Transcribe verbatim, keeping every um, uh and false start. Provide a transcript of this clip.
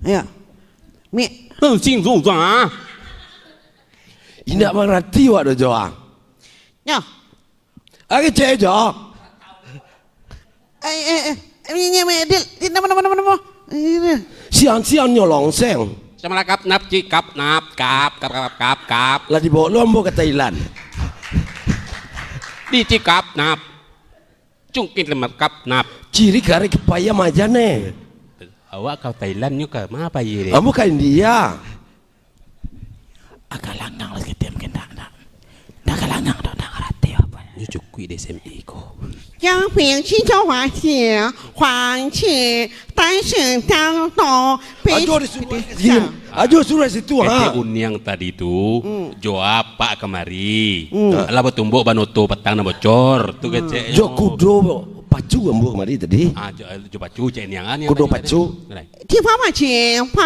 Ya. Mi. Heh, sing susah. Indak mangarati awak doh, Jo, ah. Nyo. Ari cek, Jo. Eh, eh, eh. Ini, ini, ini, Dil. Ini, nama, nama, nama, nama. Ini. Sian-sian nyolong, seng. Sama lah, kap, nap, cik, kap, nap, kap, kap, kap, kap, kap. Lah dibawa lo ambo ka Thailand. Di cik, kap, nap. Cungkin lemak, kap, nap. Ciri karek payah majan, eh. Awak ka Thailand nyo ka ma pai, deh? Ambo ka India. Agak langang lah saketek mungkin, ndak, ndak. Ndak agak langang doh, ndak ngarati apo. Nyo cukuik di S M A ko. 江平七州华语，黄芪，但是当中， Ajo disuruah di situ. Ajo suruah situ, ha. Ketek uniang tadi tu, Hmm. Joab pak kamari. Hmm. Lah batumbuk banoto patang nan bocor. Tu kecek. Jo kudo pacu ambo kamari tadi. Ah, jo, jo pacu cek niang, ah, niang Kudo tadi pacu. Tadi. Alai. 地方话语，黄